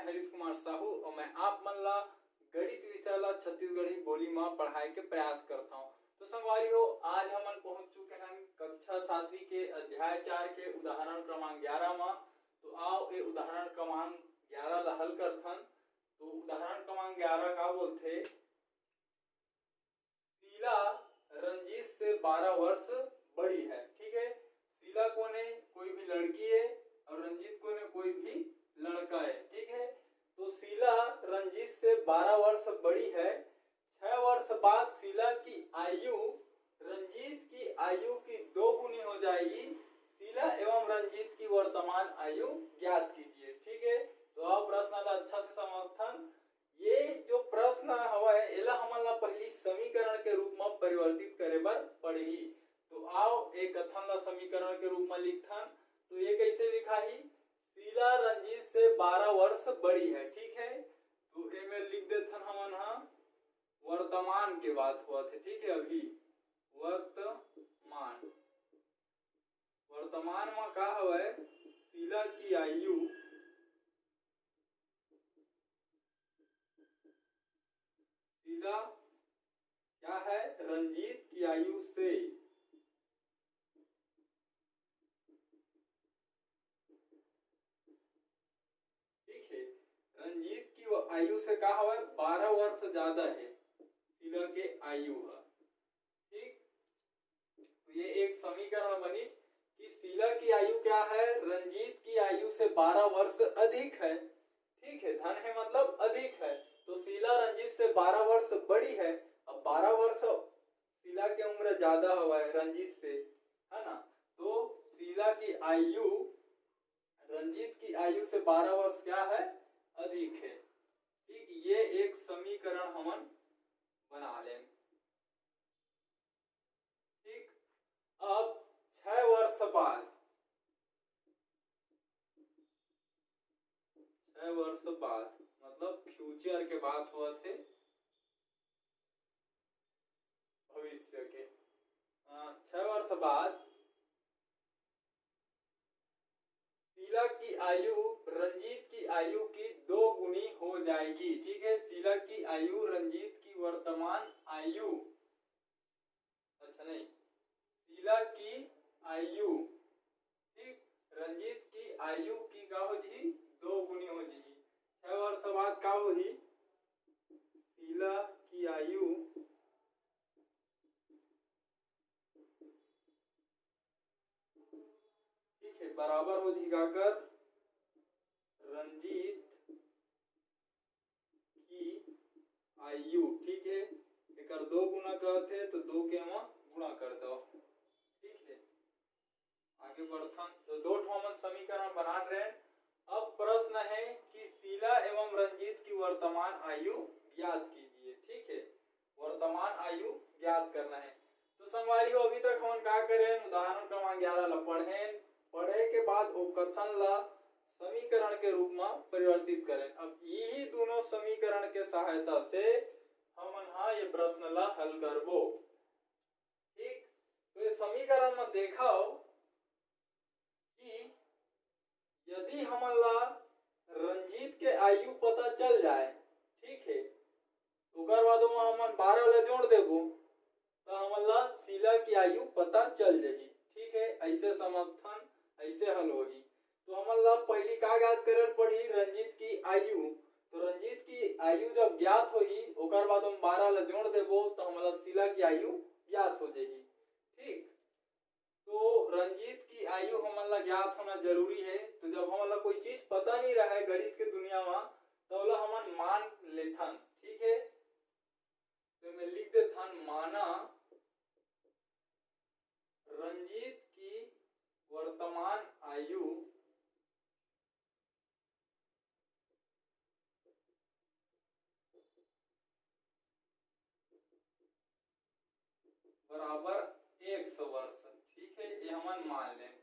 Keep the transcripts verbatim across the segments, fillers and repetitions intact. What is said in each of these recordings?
हरीश कुमार साहू और मैं आप मन ला गणित विषय ला छत्तीसगढ़ी बोली मा पढ़ाए के प्रयास करता हूँ। तो संगवारी हो, आज हमन पहुंच चुके हैं कक्षा सातवीं के अध्याय चार के उदाहरण क्रमांक ग्यारह मा। तो आओ, ये उदाहरण क्रमांक ग्यारह ला हल करथन। तो उदाहरण क्रमांक ग्यारह का बोलथे, शीला रंजीत से बारह वर्ष बड़ी है। ठीक है, शीला कौन है? कोई भी लड़की है, और रंजीत कौन है? कोई भी लड़का है। ठीक है, तो शीला रंजीत से बारह वर्ष बड़ी है। छह वर्ष बाद शीला की आयु रंजीत की आयु की दो गुनी हो जाएगी। शीला एवं रंजीत की वर्तमान आयु ज्ञात कीजिए। ठीक है, तो आप प्रश्न ला अच्छा से समझथन। ये जो प्रश्न हवय, एला हमन ला पहिली समीकरण के रूप म परिवर्तित करे बर पड़ही। तो आओ, एक कथन ला समीकरण के रूप म लिखथन। तो ये कैसे लिखाही? शीला रंजीत से बारह वर्ष बड़ी है। ठीक है, तो एमे लिख देथन हमन ह, वर्तमान के बात होवत हे। ठीक है, अभी वर्तमान, वर्तमान म का हवय? शीला की आयु, शीला क्या है? रंजीत की आयु से। ठीक है, रंजीत की वो आयु से का हवय? बारह वर्ष ज्यादा है शीला के आयु ह। ठीक, तो ये एक समीकरण बनिस कि शीला की आयु क्या है? रंजीत की आयु से बारह वर्ष अधिक है। ठीक है, धन है मतलब अधिक है, तो शीला रंजीत से बारह वर्ष बड़ी है। अब बारह वर्ष शीला के उम्र ज्यादा हवय रंजीत से, है ना? तो शीला की आयु रंजीत की आयु से बारह वर्ष क्या है? अधिक है। ठीक, ये एक समीकरण हमन बना लेन। ठीक, अब छह वर्ष बाद, छह वर्ष बाद मतलब फ्यूचर के बात होवत हे, भविष्य के। अ, छह वर्ष बाद शीला की आयु रंजीत की आयु की दो गुनी हो जाएगी। ठीक है, शीला की आयु रंजीत की वर्तमान आयु, अच्छा नहीं, शीला की आयु, ठीक, रंजीत की आयु की का हो जी? दो गुनी हो जी। छह वर्ष बाद का हो जी? शीला की आयु, ठीक है, बराबर हो जी काकर? रंजीत की आयु। ठीक है, एकर दो गुना कहत हे तो दो के एमा गुणा कर दो। ठीक है, आगे बढ़थन। तो दो ठो हमन समीकरण बना रहे हैं। अब प्रश्न है कि शीला एवं रंजीत की वर्तमान आयु ज्ञात कीजिए। ठीक है, वर्तमान आयु ज्ञात करना है। तो संगवारी हो, अभी तक हमन का करेन? उदाहरण क्रमांक ग्यारह ला पढ़ेन। पढ़े के बाद ओ कथन ला समीकरण के रूप में परिवर्तित करेन। अब यही दोनों समीकरण के सहायता से हमन हा ये प्रश्न ला हल करबो। ठीक, तो ये समीकरण में देखो कि यदि हमन ला रंजीत के आयु पता चल जाए, ठीक है, ओकर बाद ओमा हमन बारह ला जोड़ देबो, त हमन ला शीला की आयु पता चल जाही। ठीक है, ऐसे समझथन, ऐसे हल होही। तो हमन ला पहली का ज्ञात करे पड़ही? रंजीत की आयु। तो रंजीत की आयु जब ज्ञात होही, ओकर बाद हम बारह ला जोड़ देबो, तो हमन ला शीला की आयु ज्ञात हो जाही। ठीक, तो रंजीत की आयु हमन ला ज्ञात होना जरूरी है। तो जब हमन ला कोई चीज पता नहीं रहे गणित के दुनिया में, तो ओला हमन मान लेथन। ठीक है, तो मैं लिख देथन, माना रंजीत की वर्तमान आयु बराबर एक सौ वर्ष। ठीक है, ये हमन मान लें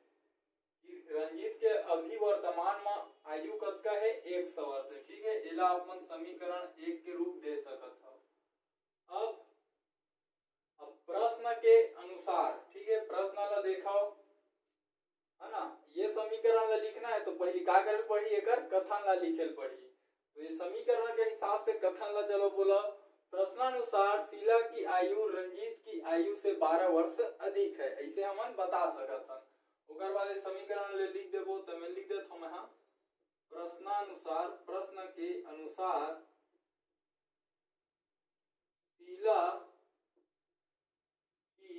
कि रंजीत के अभी वर्तमान में आयु कतका है? एक सौ वर्ष। ठीक है, एला आप मन समीकरण एक के रूप दे सकत हो। अब अब प्रश्न के अनुसार, ठीक है, प्रश्न ला देखो, है ना, ये समीकरण ला लिखना है तो पहली का करे पड़ही? एकर कथन ला लिखे पड़ही। तो बोला, प्रश्नानुसार शीला की आयु रंजीत की आयु से बारह वर्ष अधिक है, ऐसे हमन बता सकत हन। ओकर बाद ये समीकरण ले लिख देबो, त मैं लिख देत हूँ मैं, हाँ। प्रश्नानुसार, प्रश्न के अनुसार शीला की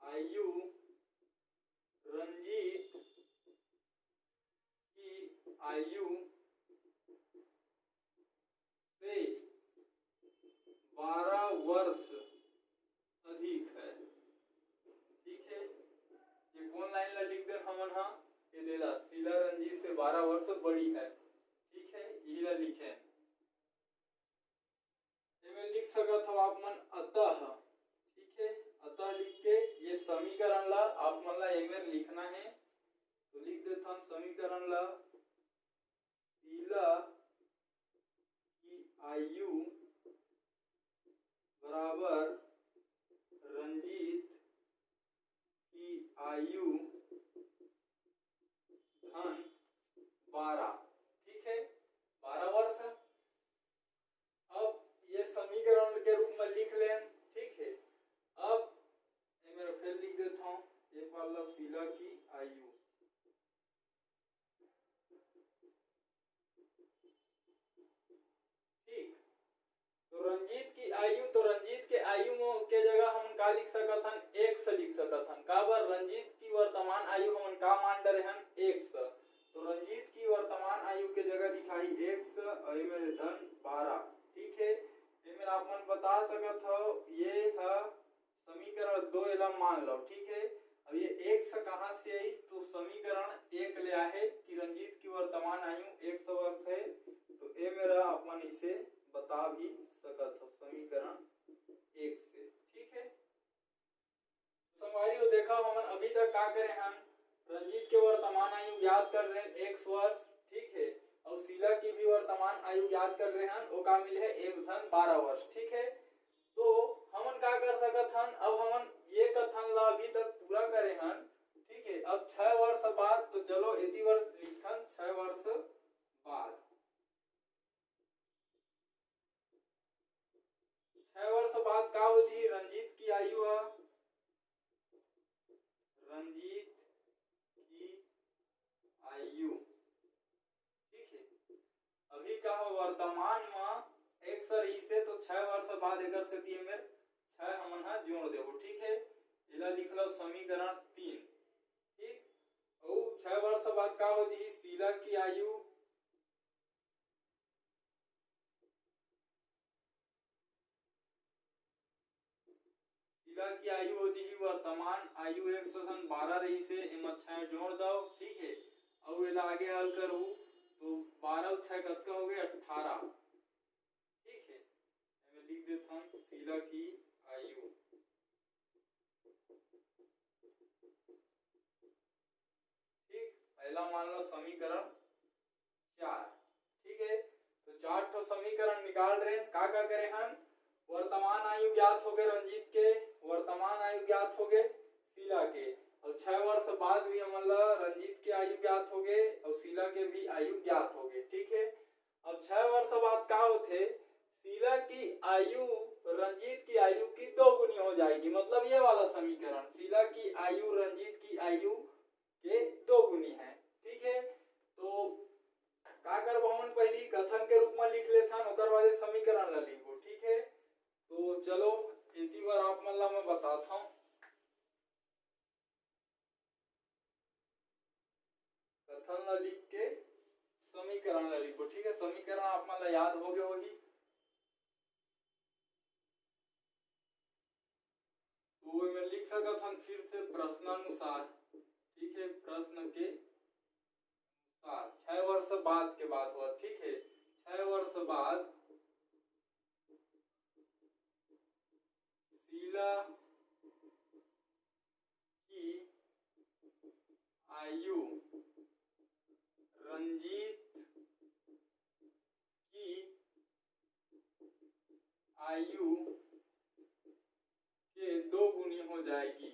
आयु रंजीत की आयु से बारह वर्ष अधिक है। ठीक है, ये कौन लाइन ला लिख देन हमन हा? ये देला, शीला रंजीत से बारह वर्ष बड़ी है। ठीक है, यही ला लिखे। एमे लिख सकत हव आप मन अतः। ठीक है, अतः लिख के ये समीकरण ला आप मन ला एमे लिखना है। तो लिख देथन समीकरण ला, शीला की आयु बराबर रंजीत की आयु धन बारह। ठीक है, बारह वर्ष। अब ये समीकरण के रूप में लिख लेन। ठीक है, अब ये मेरा फेर लिख देता हूँ, ये पाला शीला की आयु। ठीक, तो रंजीत की आयु, तो रंजीत के आयु म-, के जगह हमन का लिख सकत हन? एक्स लिख सकत हन। काबर? रंजीत की वर्तमान आयु हमन का मान डरे हन? एक्स। तो रंजीत की वर्तमान आयु के जगह दिखाही एक्स और ये मेरे धन बारह। ठीक है, ये मेरा आप मन बता सकत हव, ये ह समीकरण दो, एला मान लो। ठीक है, अब ये एक्स कहाँ से आइस? तो समीकरण एक ले आहे कि रंजीत की वर्तमान आयु एक सौ वर्ष है। तो ये मेरा आप मन इसे बता भी सकत हो समीकरण एक से। ठीक है, संगवारी हो, देखा हमन अभी तक का करे हन, रंजीत के वर्तमान आयु ज्ञात कर रहे हैं, एक्स वर्ष। ठीक है, और शीला की भी वर्तमान आयु ज्ञात कर रहे हन, वो का मिले है, एक्स धन बारह वर्ष। ठीक है, तो हमन का कर सकत हन, अब हमन ये कथन ला अभी तक पूरा करे हन। ठीक है, अब छह वर्ष बाद, तो चलो एती वर्ष लिखन, छह वर्ष बाद। छह वर्ष बाद का हो जी? रंजीत की आयु ह, रंजीत की आयु। ठीक है, अभी का हो, वर्तमान म एक्स रहिसे, तो छह वर्ष बाद एकर सेती एमेर छह हमन ह जोड़ देबो। ठीक है, एला लिख लो समीकरण तीन। ठीक, अउ छह वर्ष बाद का हो जी? शीला की आयु, शीला की आयु हो जी वर्तमान आयु एक सौ धन बारह रहिसे, एमा छह जोड़ दो। ठीक है, अउ एला आगे हल करू तो बारह छह कतका हो गए? अठारह। ठीक है, एमे लिख देथन शीला की आयु। ठीक, पहला मान लो समीकरण चार। ठीक है, तो चार ठो समीकरण निकाल रहे हैं। का का करे हन? वर्तमान आयु ज्ञात हो गए रंजीत के, वर्तमान आयु ज्ञात हो गए शीला के, और छह वर्ष बाद भी हमन ला रंजीत के आयु ज्ञात हो गए और शीला के भी आयु ज्ञात हो गए। ठीक है, अब छह वर्ष बाद का होथे? शीला की आयु रंजीत की आयु की दो गुनी हो जाएगी, मतलब ये वाला समीकरण, शीला की आयु रंजीत की आयु के दो गुनी है। ठीक है, तो का करबो हमन, पहली कथन के रूप में लिख लेथन, ओकर बाद ये समीकरण ला लिखबो। ठीक है, तो चलो एती बार आप मन ला मैं बताता हूँ, कथन ला लिख के समीकरण ला लिखबो। ठीक है, समीकरण आप मन ला याद हो गए होही। तो एमे लिख सकत हन फिर से प्रश्नानुसार। ठीक है, प्रश्न के अनुसार छह वर्ष बाद के बात हुआ। ठीक है, छह वर्ष बाद शीला की आयु रंजीत की आयु के दो गुनी हो जाएगी।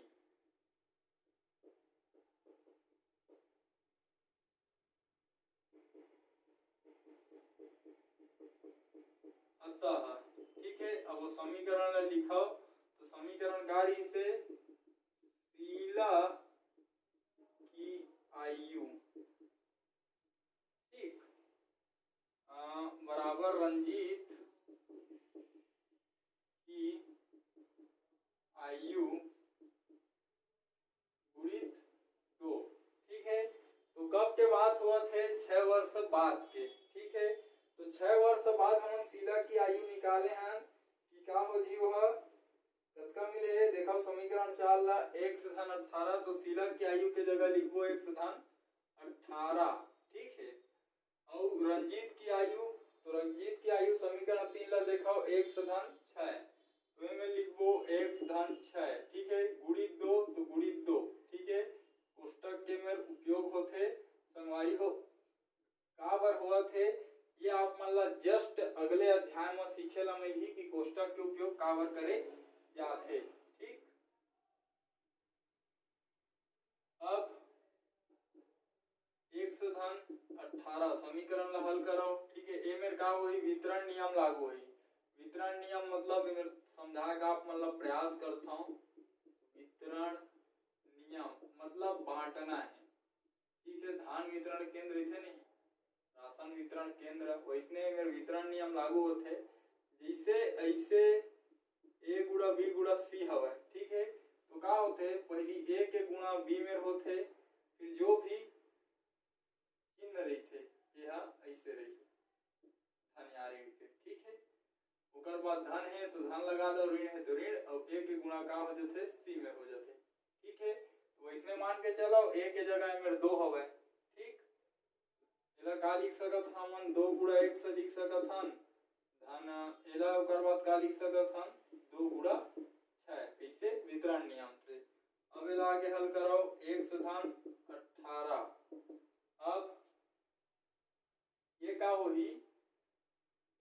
अतः, ठीक है, अब वो समीकरण ला लिखव, तो समीकरण का रहिस हे? शीला की आयु, ठीक, अ, बराबर रंजीत की आयु गुणित दो, ठीक है। तो कब के बात होवत हे? छह वर्ष बाद के, ठीक है। तो छह वर्ष बाद हमन शीला की आयु निकाले हन कि का हो जी, वह कतका मिले हे। देखो समीकरण चार ला, x धन अठारह, तो शीला की आयु के जगह लिखबो x धन अठारह, ठीक है। अउ रंजीत की आयु, तो रंजीत की आयु समीकरण तीन ला देखो, x धन छह, तो एमे लिखबो x धन छह, ठीक है, गुणित दो, तो गुणित दो, ठीक है। कोष्टक के मेर उपयोग होथे संगवारी हो। काबर होवत हे, ये आप मन ला just अगले अध्याय म सीखे ला मिलही कि कोष्टक के उपयोग काबर करे जाथे, ठीक। अब x धन अठारह समीकरण ला हल करव, ठीक है। एमेर का होही? वितरण नियम लागू होही। वितरण नियम मतलब एमेर समझाए का आप मन ला प्रयास करथव, वितरण नियम मतलब बांटना है, ठीक है। धान वितरण केंद्र इथे नहीं, राशन वितरण केंद्र, वैसने एमेर वितरण नियम लागू होथे। जैसे ऐसे a गुणा b गुणा c हवय, ठीक है। तो का होथे, पहली a के गुणा b मेर होथे, फिर जो भी चिन्ह रहिथे, ये हा ऐसे रहिथे, धन या ऋण के, ठीक है। ओकर बाद धन है तो धन लगा दो, ऋण है तो ऋण, और a के गुणा का हो जाथे, c में हो जाथे, ठीक है। तो वैसने मान के चलो, a के जगह एमेर दो हवय, ठीक। एला का लिख सकत हन हमन? दो गुणा x लिख सकत हन, धन एला ओकर बाद का लिख सकत हन? दो गुणा छह, कैसे? वितरण नियम से। अब एला आगे हल करव, x धन अठारह। अब ये का होही?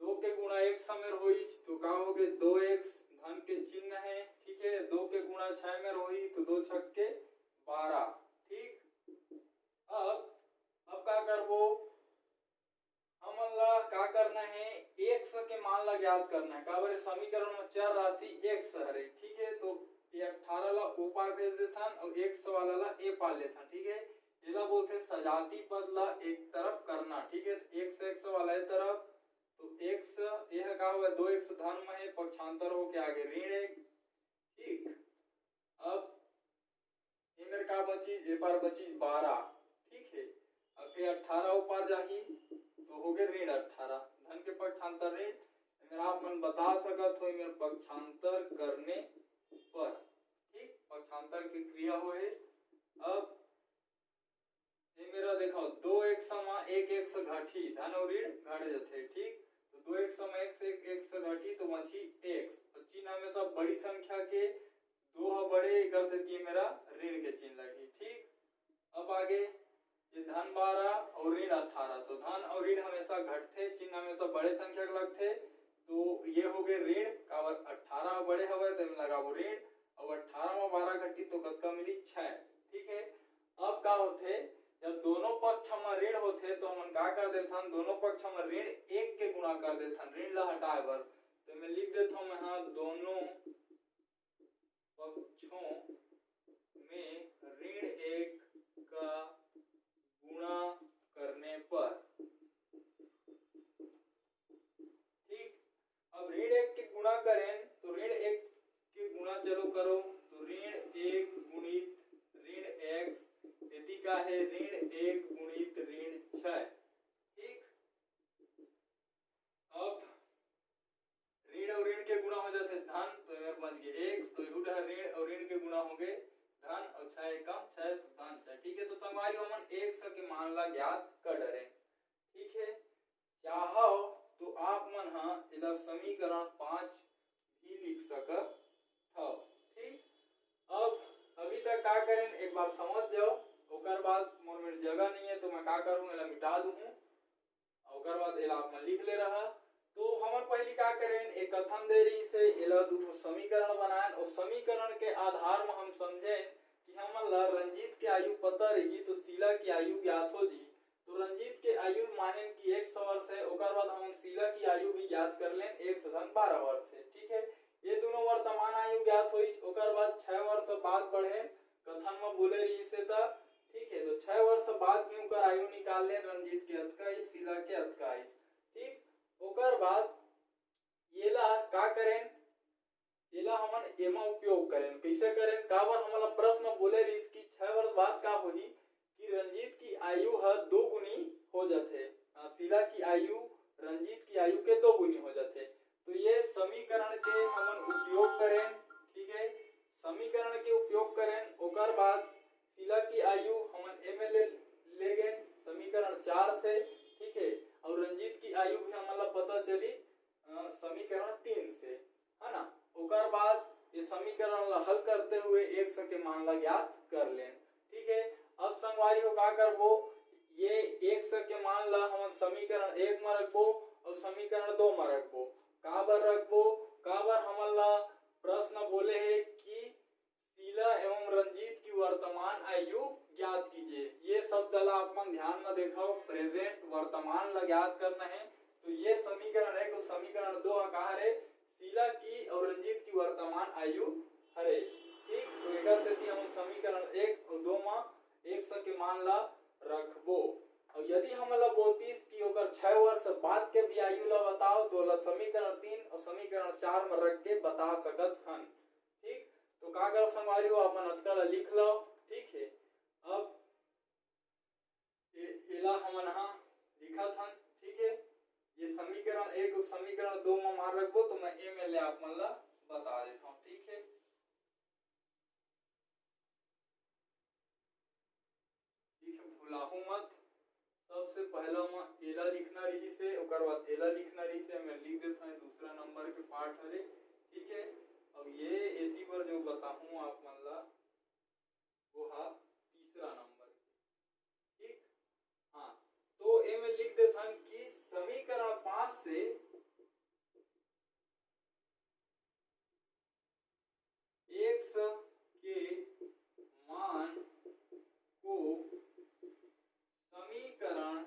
दो के गुणा x मेर होइच, तो का होगे? दो x, धन के चिन्ह है, ठीक है। दो के गुणा छह मेर होही, तो दो छक्के बारह, ठीक। अब, अब का करबो? हमन ला का करना है? x के मान ला ज्ञात करना है। काबर, समीकरण में चर राशि x हरे, ठीक है। तो ये अठारह ला ओ पार भेज देथन और x वाला ला ए पार लेथन, ठीक है। एला बोलथे सजाती पद ला एक तरफ करना, ठीक है। तो x, x वाला ए तरफ, तो x, यह का हुआ? दो x धन में है, पक्षांतर होके आगे ऋण एक, ठीक। अब एमेर का बची? ए पार बची बारह, ठीक है। अब ये अठारह ऊपर जाही, तो हो गए ऋण अठारह, धन के पक्षांतर ऋण। एमेर आप मन बता सकत हो, एमेर पक्षांतर करने पर, ठीक, पक्षांतर के क्रिया होए। अब ये मेरा देखो, दो x मा एक x घटी, धन और ऋण घट जाथे, ठीक। तो दो x मा x, एक x घटी, तो बची x। और चिन्ह हमेशा बड़ी संख्या के, दो ह बड़े, एकर सेती मेरा ऋण के चिन्ह लगी, ठीक। अब आगे ये धन बारह और ऋण अठारह, तो धन और ऋण हमेशा घटथे, चिन्ह हमेशा बड़े संख्या के लगथे। तो ये हो गए ऋण, काबर अठारह बड़े हवय, तो एमे लगाबो ऋण, और अठारह मा बारह घटी तो कतका मिली? छह, ठीक है। अब का होथे, जब दोनों पक्ष म ऋण होथे तो हमन का कर देथन? दोनों पक्ष म ऋण एक के गुणा कर देथन, ऋण ला हटाए बर। तो मैं लिख देथव मैं हा, दोनों पक्षों में ऋण एक का गुणा करने पर, ठीक। अब ऋण एक के गुणा करें तो ऋण एक के गुणा चलो करो, तो ऋण एक गुणित ऋण x, एती का है? ऋण एक गुणित ऋण छह, ठीक। अब ऋण और ऋण के गुणा हो जाथे धन, तो एमेर बच गए x, तो इहू डहर ऋण और ऋण के गुणा हो गए धन, और छह एकम छह, तो धन छह, ठीक है। तो संगवारी हो, हमन x के मान ला ज्ञात कर डरे, ठीक है। चाहो तो आप मन हा एला समीकरण पाँच भी लिख सकत हव, ठीक। अब अभी तक का करें, एक बार समझ जाओ, ओकर बाद मोर मेर जगह नहीं है, तो मैं का करूँ, एला मिटा दूँ, ओकर बाद एला आप मन लिख ले रहा। तो हमन पहली का करें, एक कथन दे रही से, एला दू ठो समीकरण बनाएन, और समीकरण के आधार में हम समझें कि हमन ला रंजीत के आयु पता रही, तो शीला की आयु ज्ञात हो जी। तो रंजीत के आयु मानेन कि एक सौ वर्ष है, ओकर बाद हमन शीला की आयु भी ज्ञात कर लेन, एक बारह वर्ष हे। ठीक है, ये दोनों वर्तमान आयु ज्ञात होइस। ओकर बाद छह वर्ष बाद बढ़े, कथन में बोले रहिस हे त, ठीक है, तो छह वर्ष बाद भी ओकर आयु निकाल लेन, रंजीत के अतका आइस, शीला के अतका आइस। ठीक, ओकर बाद येला का करेन, एला हमन एमा उपयोग करेन। कइसे करेन? काबर हमन ला प्रश्न बोले रहिस कि छह वर्ष बाद का होही कि रंजीत की आयु ह दो गुनी हो जाथे, अ, शीला की आयु रंजीत की आयु के दो गुनी हो जाथे। तो ये समीकरण के हमन उपयोग करेन, ठीक है, समीकरण के उपयोग करेन। ओकर बाद शीला की आयु हमन एमे ले, ले गेन समीकरण चार से, ठीक है, और रंजीत की आयु भी हमन ला पता चली अ, समीकरण तीन से, है ना। ओकर बाद ये समीकरण ला हल करते हुए एक्स के मान ला ज्ञात कर लेन। ठीक है, अब संगवारी हो का करबो, ये एक्स के मान ला हमन समीकरण एक में रखबो और समीकरण दो में रखबो। काबर रखबो? काबर हमन ला प्रश्न बोले हे कि शीला एवं रंजीत की वर्तमान आयु ज्ञात कीजिए। ये शब्द ला आप मन ध्यान में देखो, प्रेजेंट, वर्तमान ला ज्ञात करना है। तो ये समीकरण एक और समीकरण दो ह का हरे, शीला की और रंजीत की वर्तमान आयु हरे। ठीक, तो एकर सेती हम समीकरण एक और दो में एक्स के मान ला रखबो। और यदि हमन ला बोलतीस कि ओकर छह वर्ष बाद के भी आयु ला बताओ, तो ओला समीकरण तीन और समीकरण चार में रख के बता सकत हन। ठीक, तो का करव संगवारी हो, अपन अतका ला लिख लो। ठीक है, अब ए-, एला हमन हा लिखत हन। ठीक है, ये समीकरण एक और समीकरण दो में मान रखबो, तो मैं एमे ले आप मन ला बता देता हूँ। ठीक है, ठीक है, भुलाहू मत। सबसे पहला म एला लिखना रहिस हे, ओकर बाद एला लिखना रहिस हे। मैं लिख देत हंव दूसरा नंबर के पार्ट हरे, ठीक है। अब ये एती बर जो बताहूँ आप मन ला, वो हा तीसरा नंबर के, ठीक। हाँ, तो एमे लिख देथन कि समीकरण पाँच से एक्स के मान को समीकरण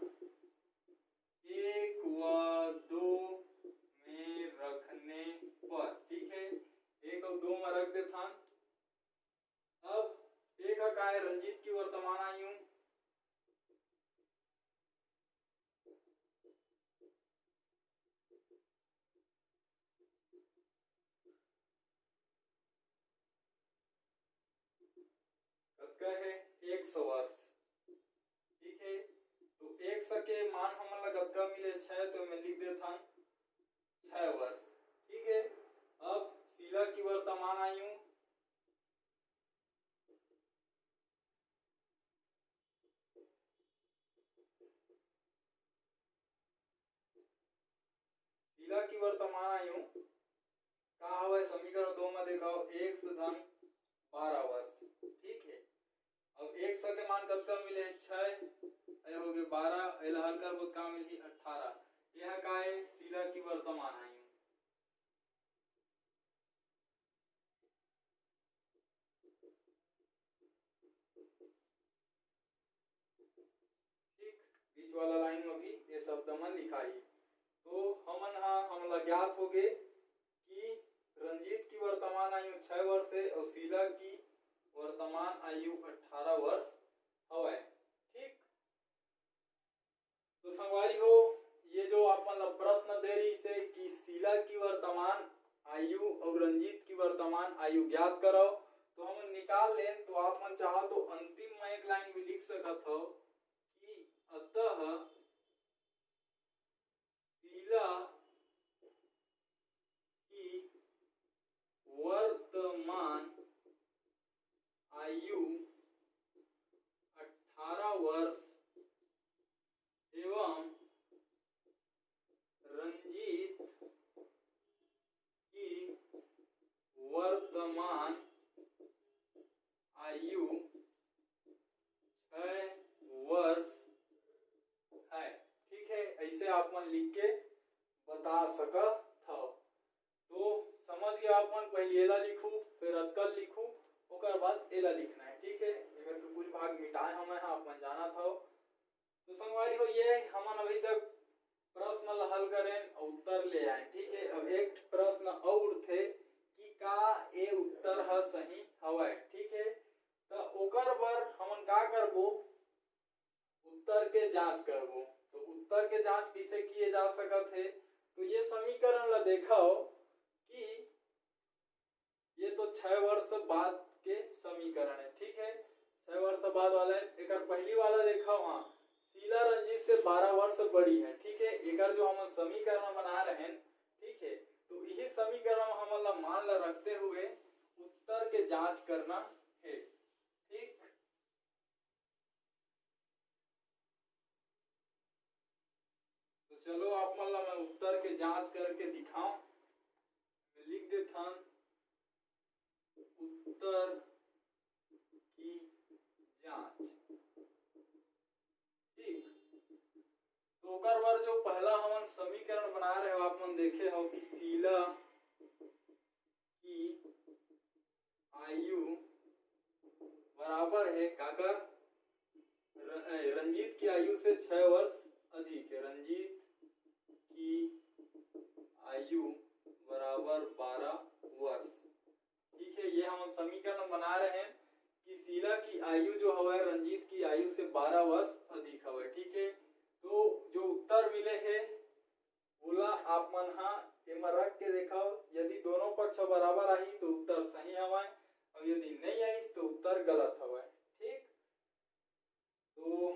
एक व दो में रखने पर, ठीक है, एक और दो में रख देथन। अब एक ह का है, रंजीत की वर्तमान आयु, कतका है? एक सौ वर्ष। ठीक है, तो एक्स के मान हमन ला कतका मिले? छह, तो मैं लिख देथन छह वर्ष। ठीक है, अब शीला की वर्तमान आयु, शीला की वर्तमान आयु का हवय? समीकरण दो में देखो, एक्स धन बारह वर्ष। ठीक है, अब एक्स के मान कतका मिले? छह, ये हो गए बारह, एला हल करबो त का मिलही? अठारह। यह का है? शीला की वर्तमान आयु। ठीक, बीच वाला लाइन में भी ये शब्द मन लिखाही। तो हमन हा, हमन ला ज्ञात हो गए कि रंजीत की वर्तमान आयु छह वर्ष है और शीला की वर्तमान आयु अठारह वर्ष हवय। ठीक, तो संगवारी हो, ये जो आप मन ला प्रश्न दे रहिस हे कि शीला की वर्तमान आयु और रंजीत की वर्तमान आयु ज्ञात करव, तो हम निकाल लेन। तो आप मन चाहो तो अंतिम में एक लाइन भी लिख सकत हो कि अतः शीला की वर्तमान आयु अठारह वर्ष एवं रंजीत की वर्तमान आयु छह वर्ष है। ठीक है, ऐसे आप मन लिख के बता सकत हव। तो समझ गया आप मन, पहले एला लिखू, फिर अतकल लिखू, ओकर बाद एला लिखना है। ठीक है, एमेर के पूरी भाग मिटाए हमें, हाँ, आप मन जानत हव। तो संगवारी हो, ये हमन अभी तक प्रश्न ला हल करेन अउ उत्तर ले आएन। ठीक है, अब एक प्रश्न अउ उठथे कि का ये उत्तर ह सही हवय। ठीक है, त ओकर बर हमन का करबो, उत्तर के जांच करबो। तो उत्तर के जांच कइसे किए जा सकत हे? तो ये समीकरण ला देखव कि ये तो छह वर्ष बाद के समीकरण है। ठीक है, छह वर्ष बाद वाला है। एकर पहली वाला देखव, हाँ, शीला रंजीत से बारह वर्ष बड़ी है। ठीक है, एकर जो हमन समीकरण बना रहे हैं, ठीक है, तो यही समीकरण में हमन ला मान ला रखते हुए उत्तर के जांच करना है। ठीक, तो चलो, आप मन ला मैं उत्तर के जांच करके दिखाऊं। मैं लिख देथन, उत्तर की जांच। ठीक, तो ओकर बर जो पहला हमन समीकरण बना रहे हो, आप मन देखे हो कि शीला की आयु बराबर है काकर? र-, ए, रंजीत की आयु से छह वर्ष अधिक है। रंजीत की आयु बराबर बारह वर्ष। ठीक है, ये हम समीकरण बना रहे हैं कि शीला की आयु जो हवय रंजीत की आयु से बारह वर्ष अधिक हवय। ठीक है, तो जो उत्तर मिले है, ओला आप मन हा एमा रख के देखव। यदि दोनों पक्ष बराबर आही तो उत्तर सही हवय, और यदि नहीं आही तो उत्तर गलत हवय। ठीक, तो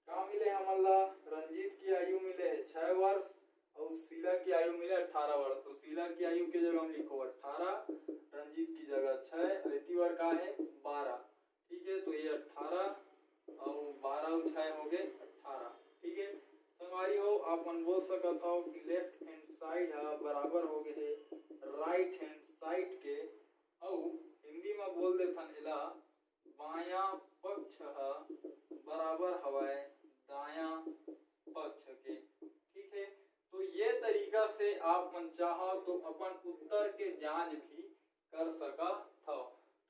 का मिले हमन ला? रंजीत की आयु मिले है छह वर्ष और शीला की आयु मिले अठारह वर्ष। तो शीला की आयु के जगह हम लिखो अठारह, रंजीत की जगह छह, एती बर का है? बारह। ठीक है, तो ये अठारह और बारह और छह हो गए अठारह। ठीक है, संगवारी हो, आप मन बोल सकत हो कि लेफ्ट हैंड साइड ह बराबर हो गए है राइट हैंड साइड के, अउ हिंदी में बोल देथन एला, बायां पक्ष ह बराबर हवय दायां पक्ष के। ठीक है, तो ये तरीका से आप मन चाहो तो अपन उत्तर के जांच भी कर सकत हव।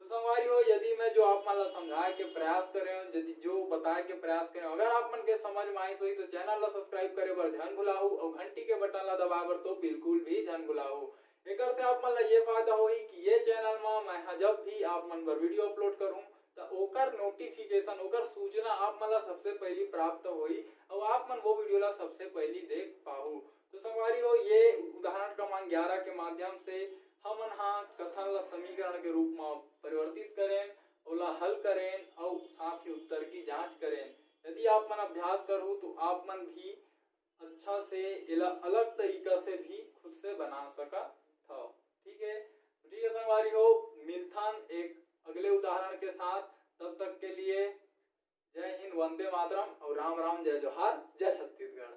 तो संगवारी हो, यदि मैं जो आप मन ला समझाए के प्रयास करे हूँ, यदि जो बताए के प्रयास करे हूँ, अगर आप मन के समझ में आइस होही तो चैनल ला सब्सक्राइब करे बर झन भुलाहू और घंटी के बटन ला दबाए बर तो बिल्कुल भी झन भुलाहू। एकर से आप मन ला ये फायदा होही कि ये चैनल मा मैं ह जब भी आप मन बर वीडियो अपलोड करूँ त ओकर नोटिफिकेशन, ओकर सूचना आप मन ला सबसे पहली प्राप्त होही और आप मन वो वीडियो ला सबसे पहली देख पाहू। तो संगवारी हो, ये उदाहरण क्रमांक ग्यारह के माध्यम से हमन हा कथन ला समीकरण के रूप में परिवर्तित करेन, ओला हल करेन और साथ ही उत्तर की जांच करेन। यदि आप मन अभ्यास करहू तो आप मन भी अच्छा से एला अलग तरीका से भी खुद से बना सकत हव। ठीक है, तो ठीक है संगवारी हो, मिलथन एक अगले उदाहरण के साथ। तब तक के लिए जय हिंद, वंदे मातरम और राम राम, जय जोहार, जय छत्तीसगढ़।